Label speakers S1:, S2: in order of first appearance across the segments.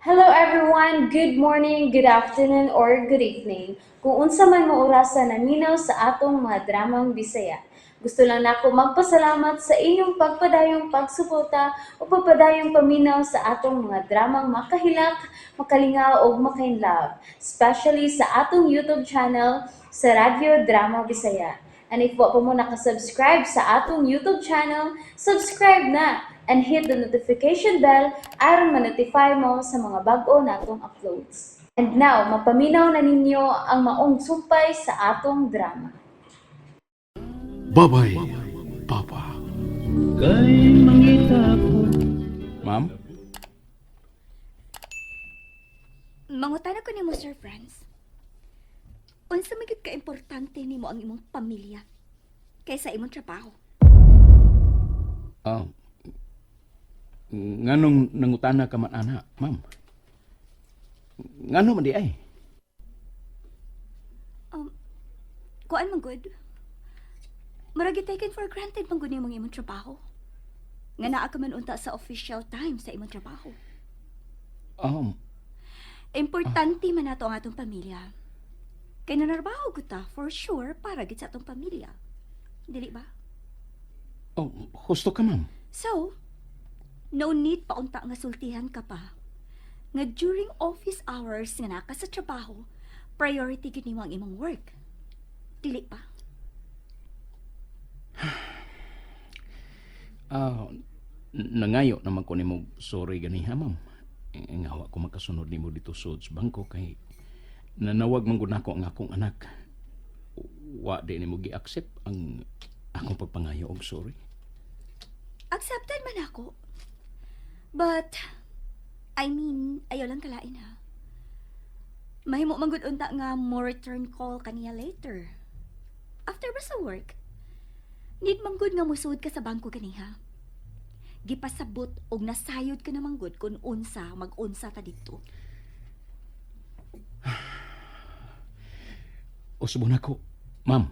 S1: Hello everyone! Good morning, good afternoon, or good evening. Kung unsa man mo orasa naminaw sa atong mga dramang Bisaya. Gusto lang nako magpasalamat sa inyong pagpadayong pagsuporta o pagpadayong paminaw sa atong mga dramang makahilak, makalingaw ug makainlove, especially sa atong YouTube channel sa Radyo Drama Bisaya. And if wa pa mo nakasubscribe sa atong YouTube channel, subscribe na and hit the notification bell aron ma-notify mo sa mga bag-o natong uploads. And now, mapaminaw na ninyo ang maong sumpay sa atong drama.
S2: Babay, Papa.
S3: Kay mangita ko.
S2: Ma'am?
S4: Mangutana ko nimo, Sir Franz. Unsa man gyud ka-importante nimo ang imong pamilya kaysa imong trabaho?
S2: Ah, nganong nangutana ka man ana, ma'am? Ngano man di ay?
S4: Kuan man gud. Murag taken for granted man gud nimo ang imong trabaho. Nga naa ka man unta sa official time sa imong trabaho. Importante man nato ang atong pamilya. Kay nanarbaho gud ta for sure para gid sa atong pamilya. Dili ba?
S2: Oh, husto ka, ma'am.
S4: So, no need pa unta nga sultihan ka pa. Nga during office hours nga naa ka sa trabaho, priority gyud nimo ang imong work. Dili pa?
S2: Ah, nangayo naman ko nimo sorry ganiha, ma'am. Eh, nga wa ko makasunod nimo dito sa bangko kay nanawag man gud nako ang akong anak. Wa di nimo gi-accept ang akong pagpangayo og sorry.
S4: Accepted man ako. But, I mean, ayaw lang kalain ha. Mahimo man gud unta nga mo return call kaniya later. After ba sa work? Need man gud nga musud ka sa bangko kaniha. Gipasabot og nasayod ka naman gud kung unsa mag-unsa ta didto.
S2: Usbon ako, ma'am.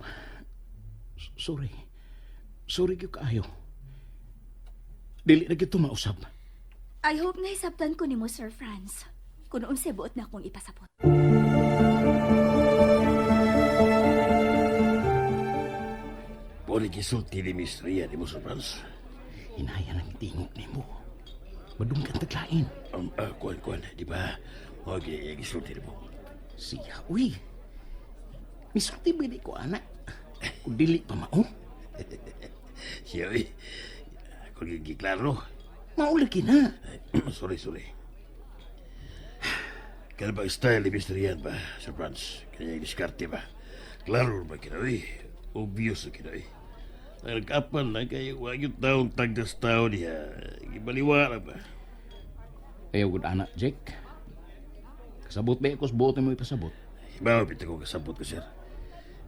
S2: Sorry. Sorry gyud kaayo. Dili na gyud to mausab.
S4: I hope nga hisabtan ko nimo, Sir Franz, kung unsay buot na akong ipasabot.
S5: Pwede gisulti ni Miss Ria ni mo, Sir Franz.
S2: Hinaya ng tingog nimo. Madunggan taglain.
S5: Kuan, kuan, di ba? Huwag gisulti ni mo.
S2: Siya, uy. Misulti ba di ko, anak? Kung dili pa mao,
S5: Siya, uy. Ako giklaro.
S2: mao lagi na.
S5: Sorry, sorry. Kaya ba style ni Miss Rian ba, Sir Franz? Kaya yung diskarte ba? Klaro ba kina, uy? Obvious na kina, uy. Nagkapan na kayo, wag yung taong tagdas tao niya. Gibaliwara ba?
S2: Ayaw gud anak, Jake. Kasabot ba ako sa buot mo ipasabot?
S5: Ibaw, pita ko kasabot ko, sir.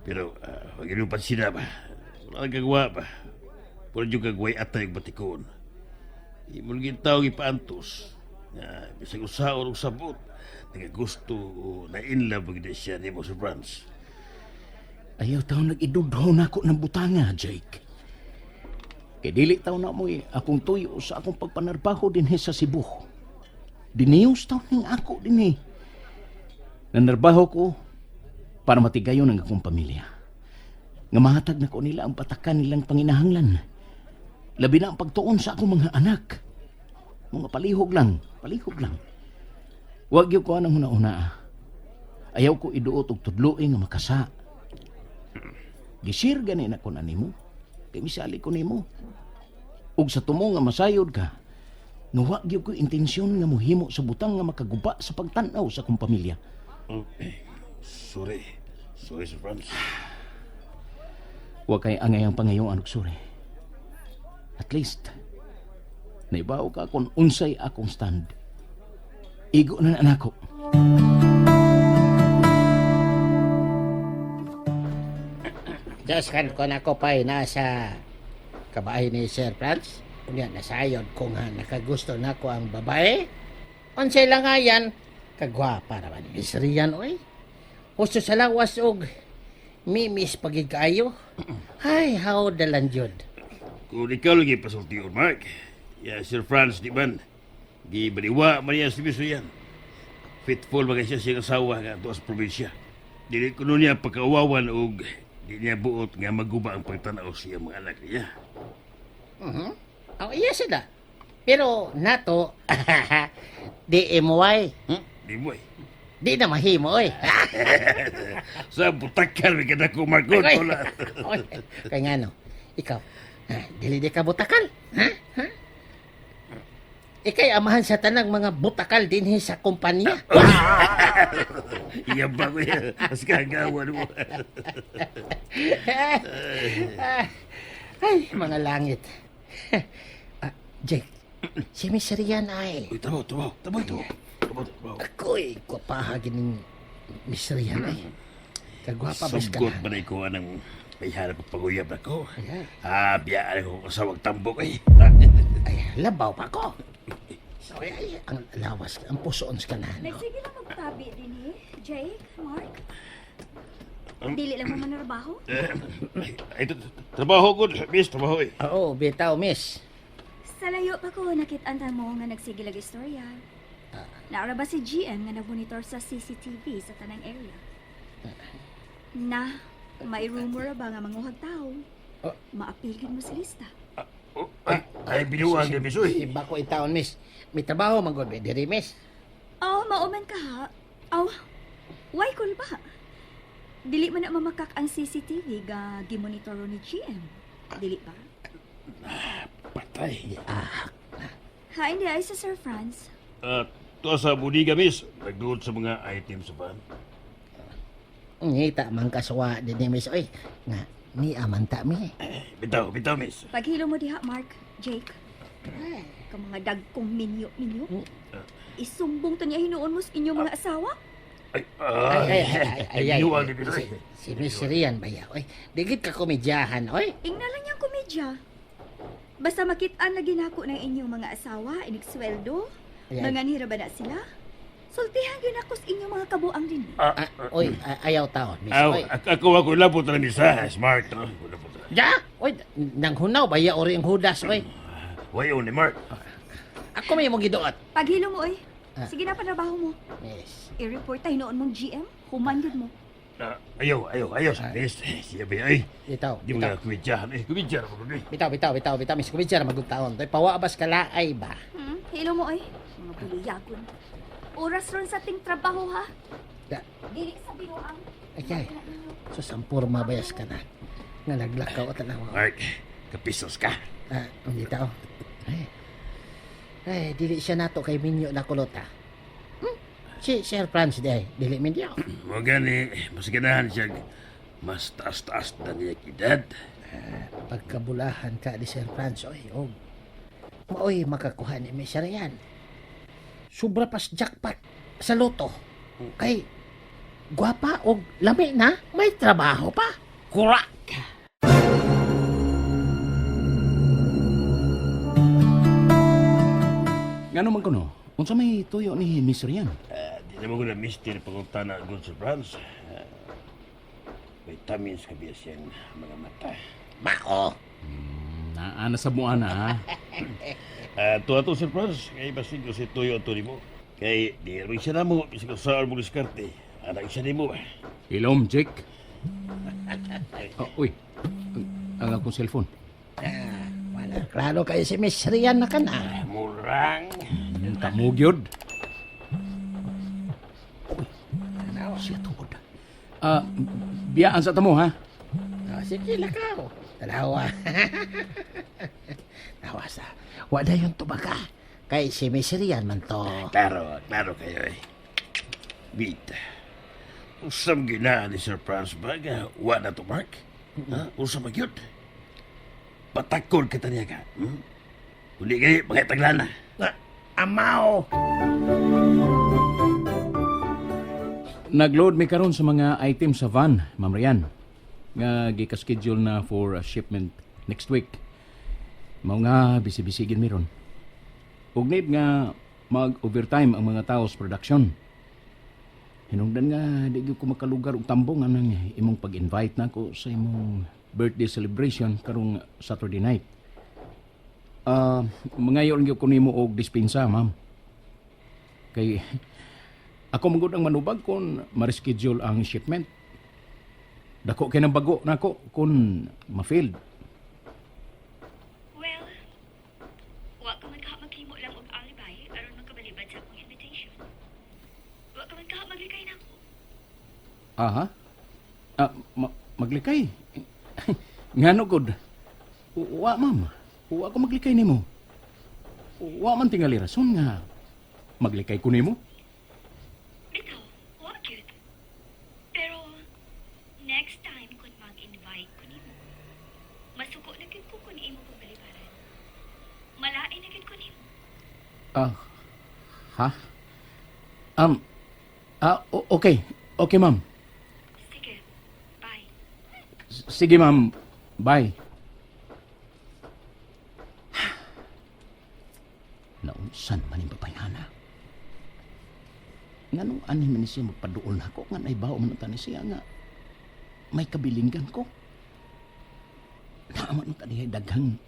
S5: Pero, wag yung pansina ba? Wala kang gagawa ba? Puro yung gagaway atay yung batikon. Imong gintawag ipaantos. Nga, bisag usaon og sabot. Nagagusto o na-inlove ang siya ni mo, Sir Franz.
S2: Ayaw taon nag-idudho na ako ng butanga, Jake. Kay dili taon na mo'y akong tuyo sa akong pagpanarbaho dinhi sa Cebu. Diniyos taon ning ako dinhi. Nanarbaho ko para matigayon ang akong pamilya. Nga mahatag na ko nila ang patakan nilang panginahanglan. Labi na ang pagtuon sa akong mga anak. Mga palihog lang, palihog lang. Wag gyud ko anang huna-huna. Ayaw ko iduot og tudloy nga makasa. Gisir gani na ko na nimo. Kay misali ko nimo. Ug sa tumo nga masayod ka, nga wa gyud ko intensyon nga mohimo sa butang nga makaguba sa pagtan-aw sa akong pamilya.
S5: Oh, eh, sorry. Sorry, Sir Franz.
S2: Wa kay angayang pangayoan og sorry. At least, naibaw ka kung unsay akong stand. Igo na na nako.
S6: Just kan ko na ko pa nasa kabahay ni Sir Franz. Unya nasayod ko nga nakagusto na ko ang babae. Unsay lang nga yan, kagwapa naman. Miss Rian, oy. Husto sa lawas og mimis pagid kaayo. Ay, how dalan jud.
S5: Kung ikaw lagi pasulti Mark. Ya, Sir Franz, di man. Di baliwa man yan si Miss Rian. Faithful ba kay siya siyang asawa nga tuwa sa probinsya. Dili kuno niya pagkauwawan og di niya buot nga maguba ang pagtanaw sa iyang mga anak niya.
S6: Oh, iya sila. Pero nato, di imuway.
S5: Di mo eh.
S6: Di na mahimo, oy.
S5: Sa butakan, may kada ko, Marco.
S6: Oy.
S5: Wala.
S6: Oy, kay ngano, ikaw, ah, dili di ka butakal. Ha? Ha? Ikay amahan sa tanang mga butakal dinhi sa kumpanya.
S5: Iya ba ko yan? Mas kagawan mo.
S6: Ay, mga langit. Ah, Jake, si Miss Rian ay.
S5: Uy, trabaho, trabaho. Trabaho, trabaho. Trabaho, trabaho.
S6: Ako'y gwapaha gining Miss Rian ay. Kagwapa ba ka
S5: Suggot
S6: na?
S5: ba na ikaw anang may hanap ang paguyab na ko?
S6: Ayan.
S5: Ah, biyaan ko kasawag tambok eh.
S6: Ay, labaw pa ko. Ay, ay, ang lawas, ang pusoon sa kanahan.
S4: Nagsige lang magtabi din eh. Jake, Mark. Dili lang mo manarbaho.
S5: Ay, trabaho ko, miss, trabaho eh.
S6: Oo, bitaw, miss.
S4: Sa layo pa ko nakit-an mo nga nagsige lag istorya. Naara ba si GM nga nagmonitor sa CCTV sa tanang area? Na, may rumor ba nga manguhag tao?
S6: Ah.
S4: Maapil gid mo sa lista.
S5: Oh, ay, ay, binuang din, miss, uy.
S6: Iba ko itaon, miss. May trabaho, man gud, diri, miss.
S4: Aw, mauman ka ha. Aw, why cool ba? Dili man na mamakak ang CCTV ga gimonitoro ni GM. Dili ba?
S5: Patay.
S4: Ha, hindi ay sa Sir Franz.
S5: At tuwa sa budiga, miss. Nagduot sa mga items sa van.
S6: Ngita man kaswa din ni miss. Oy, nga, ni aman ta mi.
S5: Eh, bitaw, bitaw, miss.
S4: Paghilo mo diha, Mark, Jake. Ka mga dagkong minyo-minyo. Isumbong to niya hinuon mo sa inyong mga asawa.
S5: Ay, ay,
S6: Ay, ay, ay, ay, ay.
S5: binuang din, miss,
S6: Si,
S5: uy.
S6: si Miss Rian ba ya? Oy, digit ka komedyahan, oy.
S4: Ingna lang niyang komedya. Basta makitaan lagi nako ng inyong mga asawa, inigsweldo,
S6: Ay, ay.
S4: mga nira ba na sila? Sultihan gyud ako sa inyong mga kabuang din.
S5: Ah,
S6: Ah, oy, ayaw taon, miss.
S5: aw,
S6: Oy.
S5: ako, ako, labot na, miss, ha? Smart, no? Labot na.
S6: Ja! Oy, nang hunaw ba ya ori ang hudas, oy.
S5: Wayo ni Mark.
S6: Ako may mong giduot.
S4: Paghilo mo, oy.
S6: Ah.
S4: Sige na, panrabaho mo.
S6: Miss.
S4: I-report tayo noon mong GM. Human yun mo.
S5: Ah, ayaw, ayaw, ayaw, miss. Siya ba, ay.
S6: Bitaw,
S5: Di mo
S6: bitaw.
S5: nga kumidyahan, eh. Kumidyahan mo, eh.
S6: Bitaw, bitaw, bitaw, bitaw, miss. Komedya ra magugtaon. Toy, pawaabas ka laay ba?
S4: Hilo mo, oy. Mga buliyagon. Oras ron sa ting trabaho, ha?
S6: Da.
S4: Dili sa binuang.
S6: Ay, ay. Sus, ang porma bayas ka na. Nga naglakaw at tanaw.
S5: Mark, kapisos ka.
S6: Ah, hindi tao. Ay. Ay, dili siya nato kay Minyo na kulot, ah. Hmm? Si Sir Franz di ay, dili minyo.
S5: Mo gani, mas ganahan siya. Mas taas-taas na niya edad.
S6: Pagkabulahan ka ni Sir Franz, oy, og. Maoy makakuha ni Miss Rian. Sobra pas jackpot sa loto. Kay, gwapa og lami na, may trabaho pa. Kurak!
S2: Ngano man kuno? Unsa may tuyo ni Miss Rian?
S5: Ah, di naman ko na mister pangutana good Sir Franz. Ah, vitamins ka biya siyang mga mata.
S6: Mao!
S2: Naa na sa buana ha.
S5: Ah, tuwa to Sir Franz, kay basin ko si Tuyo ang mo. Kay di rin siya na mo, bisag sa mo diskarte. Anak siya nimo.
S2: Ilom, Jake. Oh, uy. Ang akong cellphone.
S6: Ah, wala. Klaro kayo si Miss Rian na ka na.
S5: Murang.
S2: Kamugyod.
S6: Ano?
S2: Siya tungod. Ah, biyaan sa tamo ha.
S6: Ah, sige, lakaw. Tanawa. Tawa sa. Wala yung tubaga. Kay si Miss Rian man to.
S5: Klaro, klaro kayo eh. Wait. Usam ginaan ni Sir Franz ba nga wa na to Mark? Ha? Usam magyud. Patakol kita niya ka. Hmm? Uli kayo, mga taglana.
S6: Ah, amaw!
S2: Nagload mi karon sa mga item sa van, Ma'am Rian. Nga gika-schedule na for a shipment next week. Mao nga busy-busy gid mi ron. Ug need nga mag-overtime ang mga tao sa production. Hinungdan nga di gyud ko makalugar og tambong anang imong pag-invite nako sa imong birthday celebration karong Saturday night. Ah, mangayo lang gyud ko nimo og dispensa, ma'am. Kay Ako man gud ang manubag kung ma-reschedule ang shipment. Dako kay ng bago nako kung ma-failed.
S4: Well, wa ka man kaha maghimo lang og alibi aron makabalibad sa akong invitation. Wa ka man kaha maglikay nako.
S2: Aha. Ah, maglikay. Ngano gud? Wa, ma'am. Wa ko maglikay nimo. Wa man tingali rason nga maglikay ko nimo.
S4: Bitaw, wa gyud. Pero next time kung mag-invite ko nimo, masuko na gyud ko kung imo pagbalibaran. Malain na gyud ko nimo.
S2: Ah, ha? Okay. Okay, ma'am.
S4: Sige, bye.
S2: Sige, ma'am. Bye. Naunsan man yung babayhana. Nganong anhi man ni siya magpaduol nako nga naibaw man unta ni siya nga may kabilinggan ko. Naa man unta niya daghang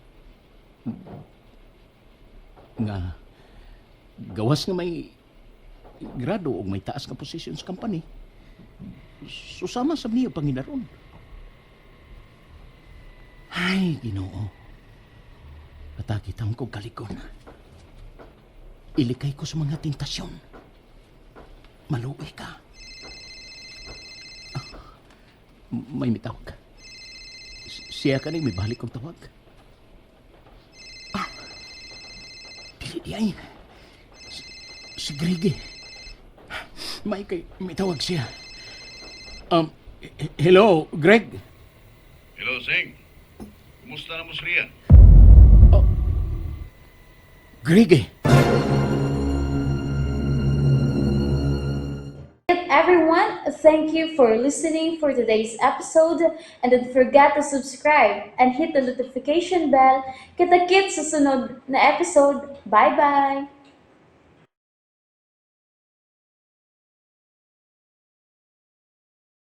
S2: nga gawas nga may grado o may taas nga posisyon sa company. Susama sa niya panginaron. Ay, Ginoo. Atagi taon ko kalikon. Ilikay ko sa mga tentasyon. Maluoy ka. Ah, may mitawag. Siya ka may balik kong tawag. Ah, dili di ay. Si Greg eh. May kay may tawag siya. Hello, Greg.
S7: Hello, Sing. Kumusta na mo si Rian?
S2: Greg eh.
S1: Everyone, thank you for listening for today's episode and don't forget to subscribe and hit the notification bell. Kita-kits sa sunod na episode. Bye-bye!